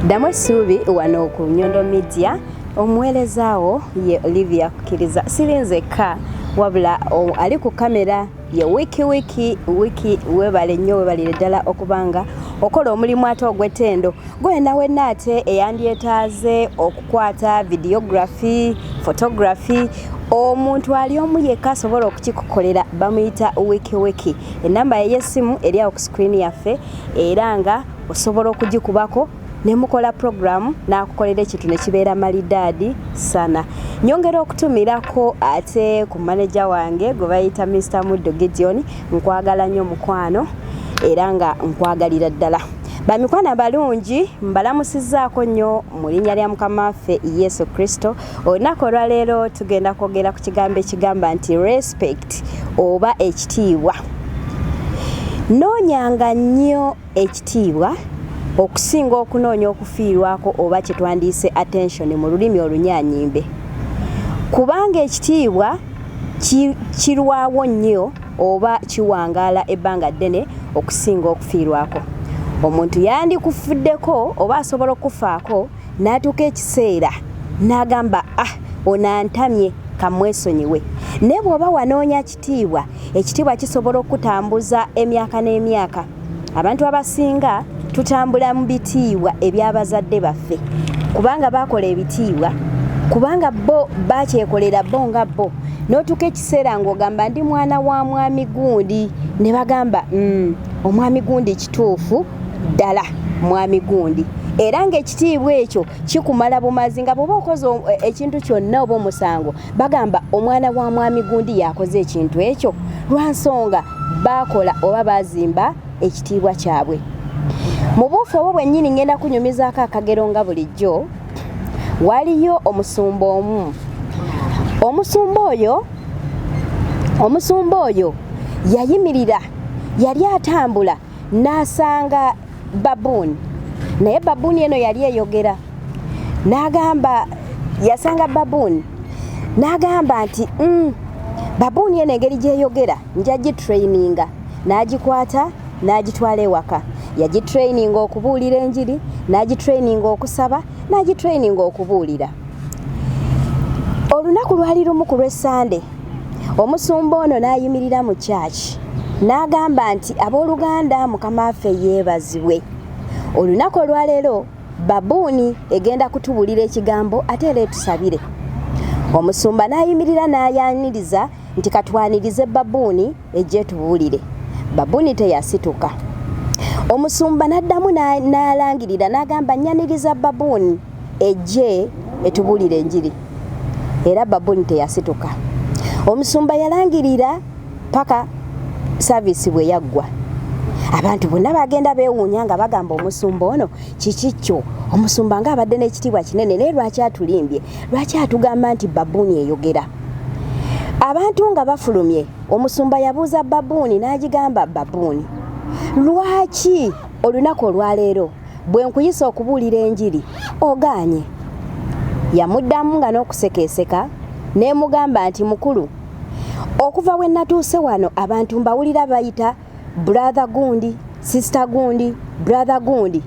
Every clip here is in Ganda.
Ddamu essuubi wano ku Nyondo Media. Omuweerezaawo ye Olivia Kukiriza, siri nzekka, wabula ali ku kamera ye Wiki Wiki Wiki. Webale nnyo, webalire ddala okubanga okola omulimu ate ogw'ettendo. Gwena wenna ate eyandyetaaze okukwata videography, photography, omuntu ali omu yekka asobola okukikukolera bamuyita Wiki Wiki. Enamba ye y'essimu eri awo ku screen yaffe, era nga osobola okugikubako nemukola programu n'akukolera ekintu ne kibeera malidaadi sana. Nyongera okutumirako ate ku maneja wange gwe bayita Mr Muddo Gideon. Nkwagala nnyo mukwano, era nga nkwagalira ddala. Bamikwano abalungi, mbalamusizzaako nnyo mu linnya lya Mukama waffe Yesu Kristo. Olunaku olwaleero tugenda kwogera ku kigambo ekigamba nti respect oba ekitiibwa. Noonyanga nnyo ekitiibwa okusinga okunoonya okufiirwako oba kye twandiise attention mu lulimi olunyanyimbe, kubanga ekitiibwa kirwawo nnyo oba kiwangaala ebbanga ddene okusinga okufiirwako. Omuntu yandikufuddeko oba asobola okukufaako n'atuuka ekiseera n'agamba, "Ah, ono antamye, kamwesonyiwe." Naye bw'oba wanoonya kitiibwa, ekitiibwa kisobola okutambuza emyaka n'emyaka. Abantu abasinga tutambula mu bitiibwa eby'abazadde baffe, kubanga bakola ebitiibwa, kubanga bo bakyekolera bo nga bo. N'otuuka ekiseera ng'ogamba, "Ndi mwana wa mwami gundi," ne bagamba, "Omwami gundi kituufu ddala mwami gundi." Era ng'ekitiibwa ekyo kikumala bumazi, nga bw'oba okoze ekintu kyonna oba omusango, bagamba, "Omwana wa mwami gundi yakoze ekintu ekyo," lwansonga bakola oba bazimba ekitiibwa kyabwe. Mu buufu obwo bwennyini ngenda kunyumizaako akagero. Nga bulijjo, waliyo omusumba omu. Omusumba oyo yayimirira, yali atambula n'asanga babuuni, naye babuuni eno yali eyogera. N'agamba, yasanga babuuni n'agamba nti, "Babuuni eno engeri gyeyogera nja gitraininga." N'agikwata n'agitwala ewaka. Yagitraininga okubuulira enjiri, n'agitraininga okusaba, n'agitraininga okubuulira. Olunaku lwali lumu ku lw'Essande, omusumba ono n'ayimirira mu kyaki n'agamba nti, "Abooluganda, Mukama waffe yeebazibwe. Olunaku olwaleero babuuni egenda kutubuulira ekigambo ate era etusabire." Omusumba n'ayimirira n'ayaniriza nti, "Katwanirize babuuni ejje tubuulire." Babuuni teyasituka. Omusumba n'addamu n'alangirira n'agamba, "Nyaniriza babuuni ejje etubuulire enjiri." Era babuuni teyasituka. Omusumba yalangirira paka service bwe yaggwa. Abantu bonna bagenda beewuunya nga bagamba, "Omusumba ono kiki kyo? Omusumba nga abadde n'ekitiibwa kinene, naye lwaki atulimbye? Lwaki atugamba nti babuuni eyogera?" Abantu nga bafulumye, omusumba yabuuza babuuni n'agigamba, "Babuuni, lwaki olunaku olwaleero bwe nkuyisa okubuulira enjiri ogaanye?" Yamuddamu nga n'okusekeeseka n'emugamba nti, "Mukulu, okuva bwe natuuse wano abantu mbawulira bayita brother gundi, sister gundi, brother gundi.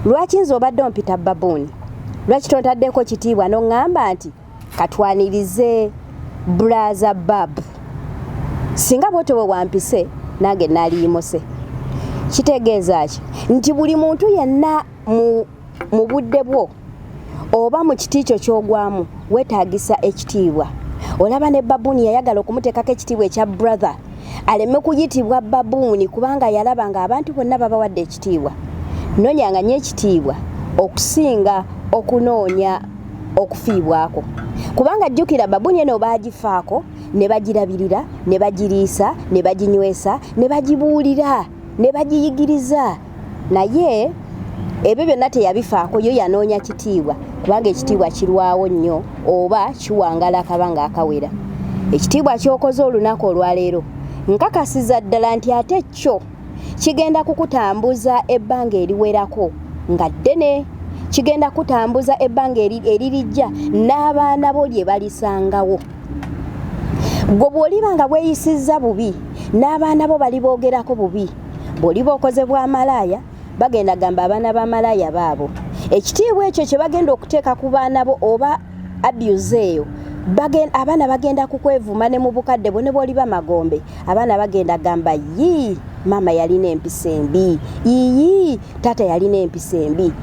Lwaki nze obadde ompita babuuni? Lwaki tontaddeko kitiibwa n'oŋŋamba nti katwanirize brother Bab? Singa bwotyo bwe wampise, nange naaliyimose." Kitegeeza ki? Nti buli muntu yenna mu budde bwo oba mu kiti kyo ky'ogwamu weetaagisa ekitiibwa. Olaba ne babuuni yayagala okumuteekako ekitiibwa ekya brother, aleme kuyitibwa babuuni, kubanga yalaba nga abantu bonna babawadde ekitiibwa. Noonyanga nnyo ekitiibwa okusinga okunoonya okufiibwako, kubanga jjukira, babuuni eno baagifaako ne bagirabirira, ne bagiriisa, ne baginywesa, ne bagibuulira, ne bagiyigiriza, naye ebyo byonna teyabifaako. Yo yanoonya kitiibwa, kubanga ekitiibwa kirwawo nnyo oba kiwangala akabanga akawera. Ekitiibwa ky'okoze olunaku olwaleero, nkakasiza ddala nti ate kyo kigenda kukutambuza ebbanga eriwerako nga ddene, kigenda kutambuza ebbanga eririjja n'abaana bo lye balisangawo. Gwe bw'oliba nga bweyisizza bubi, n'abaana bo baliboogerako bubi. Bw'oliba okoze bwamalaaya, bagenda gamba, "Abaana bamalaaya baabo." Ekitiibwa ekyo kye bagenda okuteeka ku baana bo oba abuse eyo, abaana bagenda kukwevuma ne mu bukadde bwo ne bw'oliba magombe. Abaana bagenda gamba, "Yii, maama yalina empisa embi, yiyi, taata yalina empisa embi."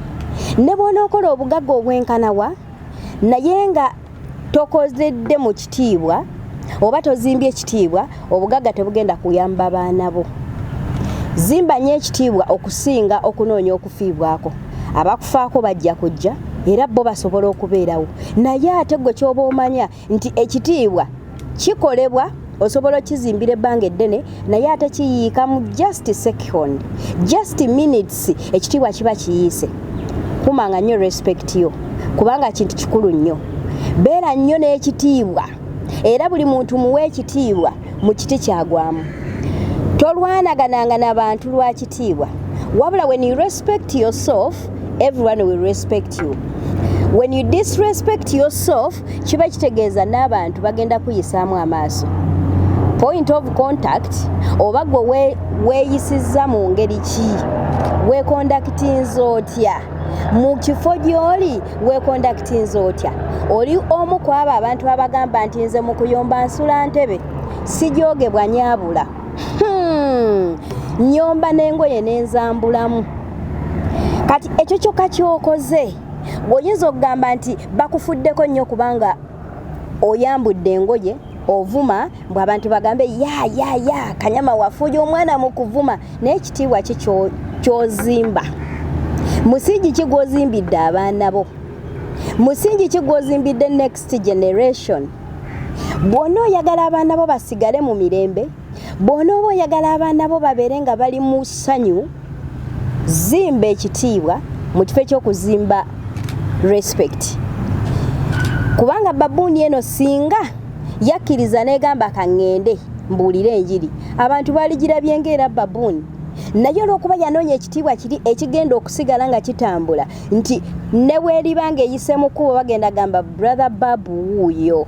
Ne bw'onookola obugagga obwenkanawa, naye nga tokozedde mu kitiibwa oba tozimbye ekitiibwa, obugagga tebugenda kuyamba baana bo. Zimba nnyo ekitiibwa okusinga okunoonya okufiibwako. Abakufaako bajja kujja, era bo basobola okubeerawo, naye ate gwe kyoba omanya nti ekitiibwa kikolebwa, osobola okizimbira ebbanga eddene, naye ate kiyiika mu just second, just minutes, ekitiibwa kiba kiyiise. Kumanga nnyo respect yo, kubanga kintu kikulu nnyo. Beera nnyo n'ekitiibwa, era buli muntu muwe ekitiibwa mu kiti kyagwamu. Tolwanagananga n'abantu lwa kitiibwa, wabula when you respect yourself, everyone will respect you. When you disrespect yourself, kiba kitegeeza n'abantu bagenda kuyisaamu amaaso. Point of contact, oba gwe weeyisizza mu ngeri ki? Weeconductinze otya mu kifo gy'oli? Weeconductinze otya? Oli omu ku abo abantu abagamba nti, "Nze mu kuyomba nsula ntebe, sijoogebwa nyaabula, nyomba n'engoye n'enzambulamu." Kati ekyo kyokka kyokoze, bw'oyinza okugamba nti bakufuddeko nnyo kubanga oyambudde engoye, ovuma, mbwe abantu bagambe, "Ya ya ya, kanyama wafuuye omwana mu kuvuma." Naye ekitiibwa ki ky'ozimba? Musingi ki gw'ozimbidde abaana bo? Musingi ki gw'ozimbidde next generation? Bw'ona oyagala abaana bo basigale mu mirembe, bw'onooba oyagala abaana bo babeere nga bali mu ssanyu, zimba ekitiibwa mu kifo eky'okuzimba respect. Kubanga babuuni eno singa yakkiriza n'egamba, "Kaŋŋende mbuulire enjiri," abantu baaligirabye ng'era babuuni. Naye olw'okuba yanoonya ekitiibwa kiri ekigenda okusigala nga kitambula, nti ne bweriba ng'eyise mu kkubo, bagenda gamba, "Brother Babu wuuyo,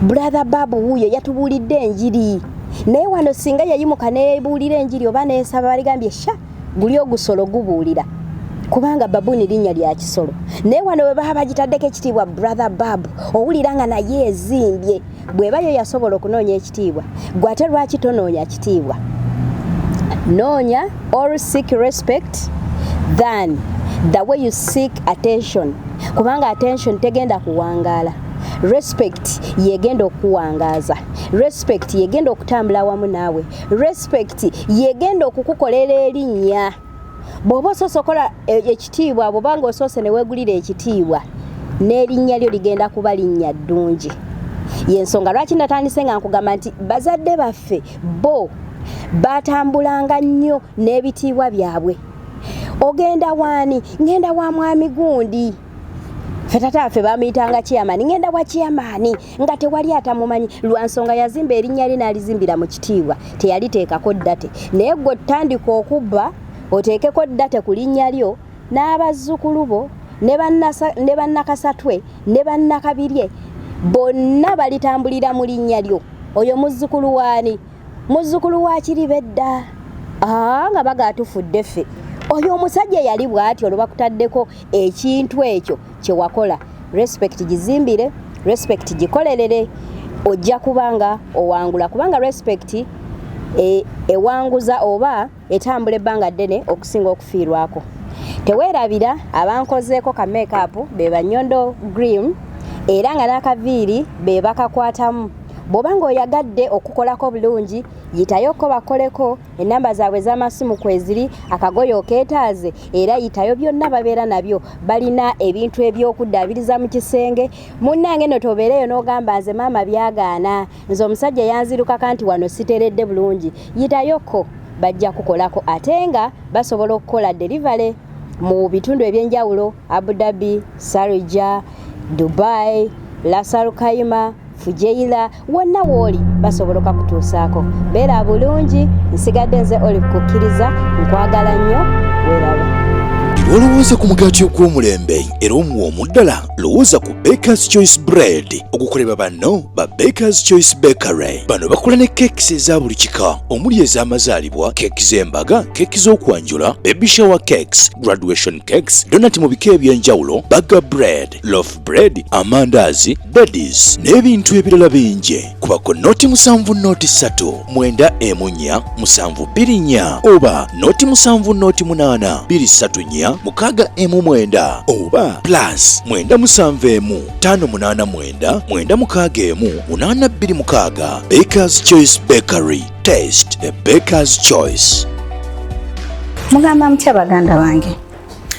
Brother Babu wuuyo yatubuulidde enjiri." Naye wano singa yayimuka neebuulira enjiri oba neesaba, baligambye, "Sha, guli ogusolo gubuulira," kubanga babuuni linnya lya kisolo. Naye wano bwe baba bagitaddeko ekitiibwa Brother Babu, owulira nga naye ezimbye. Bw'eba yo yasobola okunoonya ekitiibwa, gwe ate lwaki tonoonya kitiibwa? Noonya or seek respect than the way you seek attention, kubanga attention tegenda kuwangaala. Respect yegenda okuwangaaza, respect yegenda okutambula wamu naawe, respect yegenda okukukolera erinnya. Bw'oba osoose okola ekitiibwa, bw'oba nga osoose ne weegulira ekitiibwa, n'erinnya lyo ligenda kuba linnya ddungi. Yensonga lwaki natandise nga nkugamba nti bazadde baffe bo batambulanga nnyo n'ebitiibwa byabwe. "Ogenda waani?" "Ngenda wa mwami gundi." Ffe tata waffe bamuyitanga chairman. "Ngenda wa chairman," nga tewali atamumanyi, lwa nsonga yazimba erinnya lye n'alizimbira mu kitiibwa, teyaliteekako dirty. Naye gwe otandika okubba oteekeko dirty ku linnya lyo, n'abazzukulu bo ne bannakasatwe ne bannakabirye bonna balitambulira mu linnya lyo. "Oyo muzzukulu waani?" "Muzzukulu wa Kiribedda." Aa, nga bagatufudde ffe, oyo omusajja yali bw'ati. Olwo bakutaddeko ekintu ekyo kye wakola. Respect gizimbire, respect gikolerere, ojja kubanga owangula, kubanga respect ewanguza oba etambula ebbanga ddene okusinga okufiirwako. Teweerabira abankozeeko ka makeup be Banyondo Green, era nga n'akaviiri be bakakwatamu. Bw'oba ng'oyagadde okukolako bulungi, yitayoko bakoleko. Enamba zaabwe ez'amasimu kweziri. Akagoye okeetaaze, era yitayo, byonna babeera nabyo. Balina ebintu ebyokuddaabiriza mu kisenge. Munnange no tobeereyo n'ogamba, "Nze maama byagaana, nze omusajja yanzirukaka nti wano siteredde bulungi." Yitayoko, bajja kukolako, ate nga basobola okukola delivery mu bitundu ebyenjawulo: Abu Dhabi, Sharjah, Dubai, Ras Al Khaimah, Fujairah, wonna wooli basobola okakutuusaako. Beera bulungi. Nsigadde nze Olive Kukkiriza, nkwagala nnyo, weeraba. Lw'olowooza ku mugaati ogw'omulembe era omuwoomu ddala, lowooza ku Bakers Choice Bread ogukolebwa banno ba Bakers Choice Bakery. Bano bakola ne cakes eza buli kika omuli ez'amazaalibwa, keeki z'embaga, keeki z'okwanjula, baby shower cakes, graduation cakes, donut mu bika eby'enjawulo, burger bread, loaf bread, amandaazi, daddies n'ebintu ebirala bingi. Kubako 0 7 0 3 9 1 4 7 2 4 oba 0 7 0 8 2 3 4 6 1 9 oba +971 5 8 9 9 6 1 8 2 6. Bakers Choice Bakery, taste the Bakers Choice. Mugamba mutya baganda bange?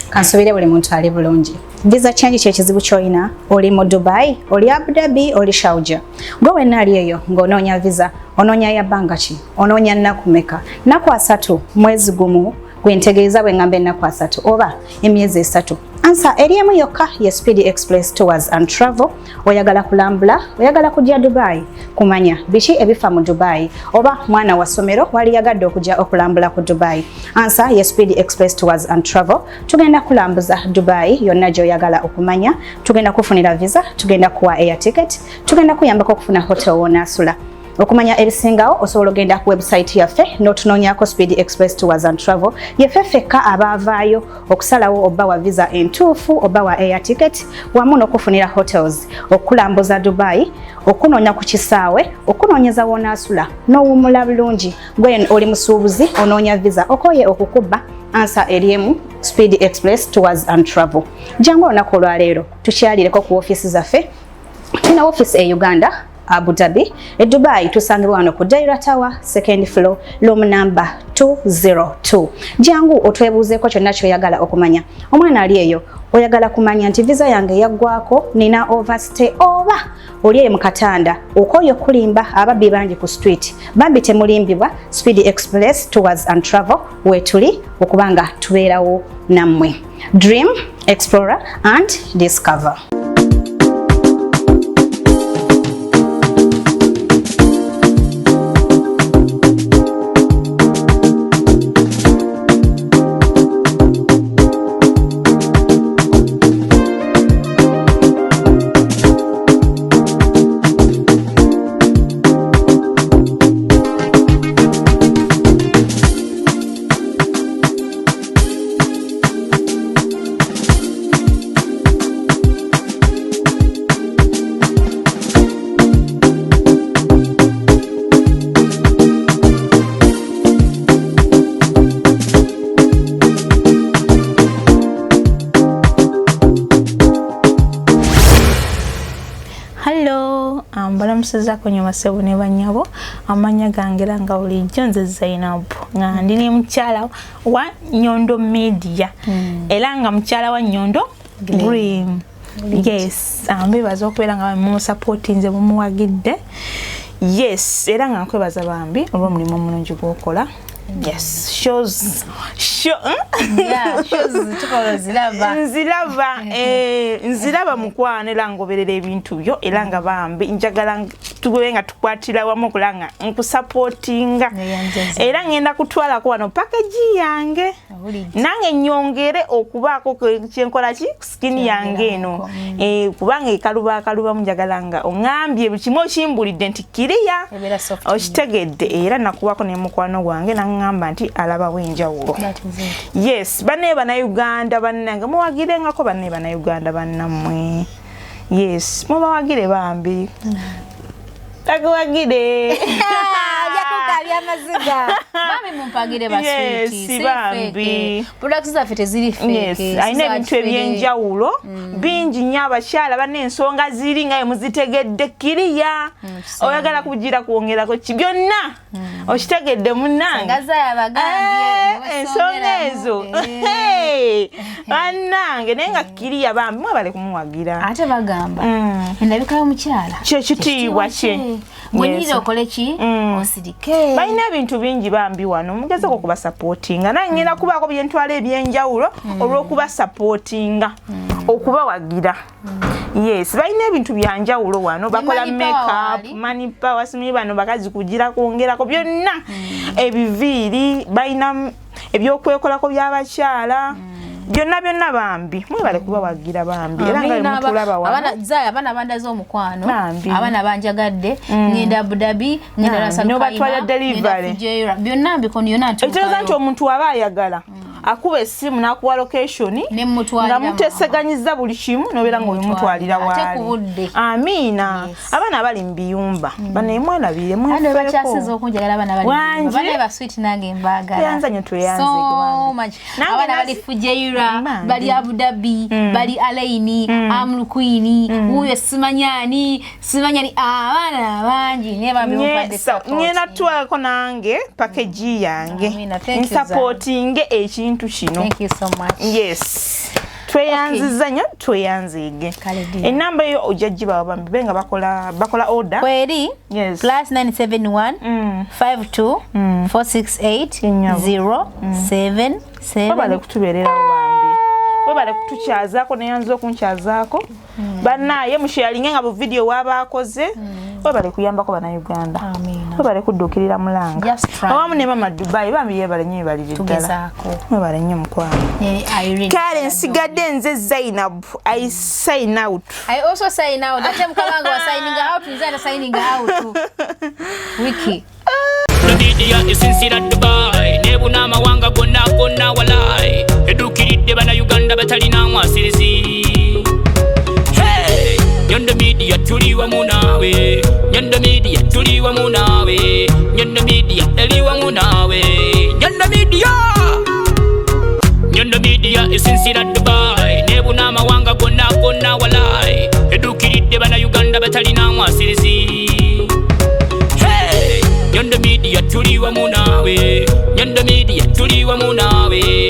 Kansuubire buli muntu ali bulungi. Visa change kyekizibu ky'olina. Oli mu Dubai, oli Abu Dhabi, oli Sharjah, gwe wenna ali eyo ng'onoonya visa, onoonya ya bbanga ki? Onoonya nnaku meka? Nnaku 30, mwezi gumu gwentegeeza bwe ngamba ennaku 30 oba emyezi 3? Answer eri emu yokka, ye Speed Express Tours and Travel. Oyagala kulambula, oyagala kujja Dubai kumanya biki ebifa mu Dubai, oba mwana wa ssomero waliyagadde okujja okulambula ku Dubai, answer ye Speed Express Tours and Travel. Tugenda kulambuza Dubai yonna gy'oyagala okumanya, tugenda kufunira visa, tugenda kuwa air ticket, tugenda kuyambako okufuna hotel wonaasula. Okumanya ebisingawo osobola ogenda ku website yaffe n'otunoonyako Speed Express Tours and Travel. Yeffe ffekka abaavaayo okusalawo obba wa visa entuufu, obba wa air ticket, wamu n'okufunira hotels, okulambuza Dubai, okunoonya ku kisaawe, okunoonyeza woonaasula n'owummula bulungi. Gwe oli musuubuzi onoonya visa, okoye okukubba, answer eri emu, Speed Express Tours and Travel. Jangu olunaku olwaleero tukyalireko ku ofiisi zaffe. Tulina ofiisi e Uganda, Abu Dhabi, e Dubai tusangibwa wano ku Daira Tower, second floor, room number 202. Jangu otwebuuzeeko kyonna kyoyagala okumanya. Omwana ali eyo oyagala kumanya nti visa yange yaggwako, nina overstay, oba oli eyo mu katanda okooye okulimba, ababbi bangi ku street, bambi temulimbibwa. Speed Express Tours and Travel wetuli okubanga tubeerawo nammwe. Dream, explore and discover. Hallo, mbalamusizaako nnyo basebo ne bannyabo. Amannya gange era nga bulijjo nze Zainabu, nga ndi ne mukyala wa Nyondo Media, era nga mukyala wa Nyondo Green. Yes, mbebaza okubeera nga mumusapootinze, mumuwagidde. Yes, era nga nkwebaza bambi olw'omulimu omulungi gw'okola. Yes, shows show. Yeah, shows tukola ziraba. Nziraba, nziraba mukwano, era ngoberera ebintu byo, era nga bambi njagala tube nga tukwatira wamu okulaba nga nkusapootinga. Neyanjaza. Era ngenda kutwalako wano package yange. Owulidde. Nange nyongere okubaako kyenkola ki skin yange eno. Kubanga ekaluba akalubamu, njagala nga oŋŋambye buli kimu okimbulidde nti kiriya. Ebeera soft. Okitegedde? Era nakubako ne mukwano gwange naŋŋamba nti alabawo enjawulo. That is it. Yes, bannaye Bannayuganda bannange, muwagirengako bannaye Bannayuganda bannammwe. Yes, mubawagire bambi, takuwagire. Ojja amaziga. Bambi mumpagire. Yes, Basweeti. Bambi. Products zaffe teziri fake. Yes, alina ebintu ebyenjawulo bingi nnyo. Abakyala banna, ensonga ziri nga muzitegeddde kiriya. Oyagala kugira kwongerako ki byonna okitegedde munnange. Ngaza yabagambye. Ensonga ezo. Hey, bannange, naye nga kiriya bambi mwebale kumuwagira. Ate bagamba endabika y'omukyala Kyekitiibwa kye. Bwenyirira okole ki? Osirike. Balina ebintu bingi bambi wano, mugezeko okubasapootinga. Naye ngenda kubaako byentwala ebyenjawulo olw'okubasapootinga, okubawagira. Yes, balina ebintu byanjawulo wano, bakola Money Power makeup. wali. Money Power, simanyi bano bakazi kugira kwongerako byonna, ebiviiri, balina ebyokwekolako by'abakyala. Byonna byonna bambi mwebale kubawagira bambi, era nga mutulaba wano. Abaana Zaya, abaana bandaze omukwano, Bambi. abaana banjagadde. Ngenda Abu Dhabi, ngenda Ras Al N'obatwala Khaimah, delivery. ngenda Fujairah, byonna mbikono yonna Ekitegeeza nti ntuukayo. omuntu aba ayagala akuba essimu n'akuwa location Ne mutwalira nga muteeseganyiza buli kimu, nobeera nga obimutwalira Ate waali. ku budde. Amiina. Yes. Abaana abali mu biyumba banaye mwerabire. Abaana bakyasinze okunjagala, abaana bali Wangi. abaana ba sweet, nange mbaagala. Tweyanza nnyo, tweyanze so bambi. much. Nange Abaana bali Fujairah, Bambi. bali Abu Dhabi, bali Alaini, Amul Queen, wuuyo simanyani simanyani, abaana bangi naye bambi mumpadde support. Ngenda tutwalako nange package yange Amina, thank you, nsupportinge ekintu kino. Thank you so much. Yes, tweyanziza nnyo, tweyanziige. Kale dear. Enamba eyo ojja gibawa bambi be nga bakola order. Kweri Yes. +971 52 468 Ennyabo. 0 7 Webale 7. kutubeererawo bambi, webale kutukyazaako, neyanza okunkyazaako. Bannaaye musharinge nga bu video waba akoze. Webale kuyambako bannayuganda. Amiina. Webale kudduukirira mulanga Just try. awamu ne mama Dubai bambi, yebale nnyo, yebalire ddala. Tugezaako. Webale nnyo mukwano. Ne Irene. Kale nsigadde nze Zainab, I sign out. I also sign out. Ate mukama wange wa signing out, nze ata signing out. Wiki. Media esinzira Dubai nebuna amawanga gonna gonna, walai eduukiridde bannayuganda batalina mwasirizi. Hey! Nyondo Media tuli wamu naawe, Nyondo Media tuli wamu naawe, Nyondo Media eri wamu naawe, Nyondo Media. Nyondo Media esinzira Dubai nebuna amawanga gonna gonna, walai eduukiridde bannayuganda batalina mwasirizi. Hey! Nyondo Media tuli wamu naawe, Nyondo Media tuli wamu naawe.